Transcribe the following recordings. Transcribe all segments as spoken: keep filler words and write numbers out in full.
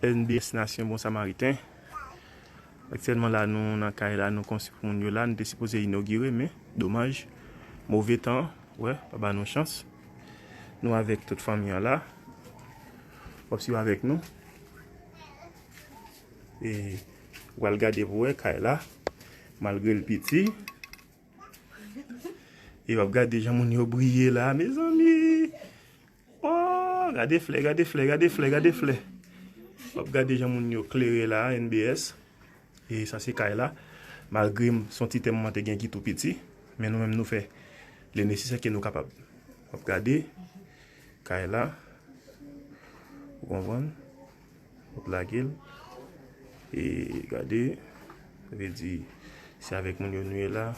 N B S Nasyon Bon Samariten. Aktyèlman la, nou nan kay la, nou konstwi pou moun yo la, nou te sipoze inogire, men domaj, move tan, wè, pa ba nou chans. Nou avèk tout fanmi an la. W ap swiv avèk nou. E w al gade pou wè kay la, malgre l piti. E w ap gade jan moun yo briye la, mezanmi. Oh, gade flè, gade flè, gade flè, gade flè. W ap gade jan moun yo klere la, N B S. E sa se kay la. Malgre m, se yon ti tè mwen te gen ki tou piti, men nou menm nou fè le nesesè ke nou kapab. W ap gade kay la. Ou konprann? W ap lage l. E gade, sa vle di, se avèk moun yo nou ye la.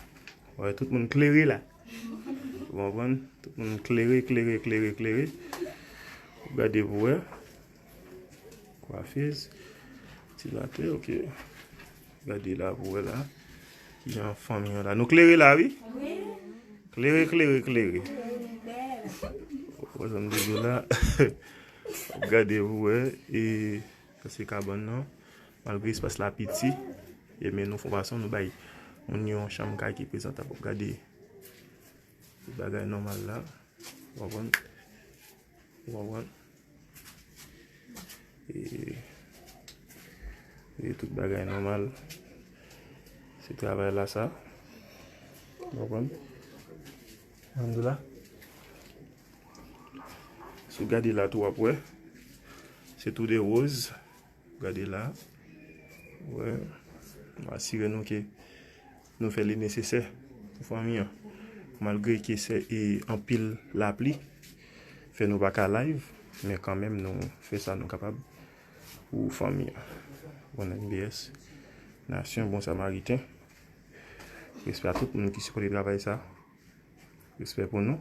Wè, tout moun klere la. Ou konprann? Tout moun klere, klere, klere, klere. W ap gade pou wè. Kwafiz. Ti late, ok. Gade la pou wè la. Kijan fanmi an la. Nou klere la, wi? Wi. Klere, klere, klere. Wè sa m di w la. W ap gade pou wè. E sa se kabann nan. Malgre espas la piti, e men nou fon fason nou bay moun yo yon chanm kay ki prezantab. W ap gade tout bagay nòmal la. Ou konprann? Ou konprann? E, e tout bagay nòmal. Se travay la sa. Ou konprann? Alhamdulillah. Si w gade la tou, w ap wè. Se tou de woz. Gade la. Wè. Nou asire nou ke nou fè li nesesè pou fanmi an. Malgre ke se e anpil lapli fè nou pa ka live, men kanmenm nou fè sa nou kapab pou fanmi an. Bon, N B S Nasyon Bon Samariten. Respè a tout moun ki sipòte travay sa. Respè pou nou.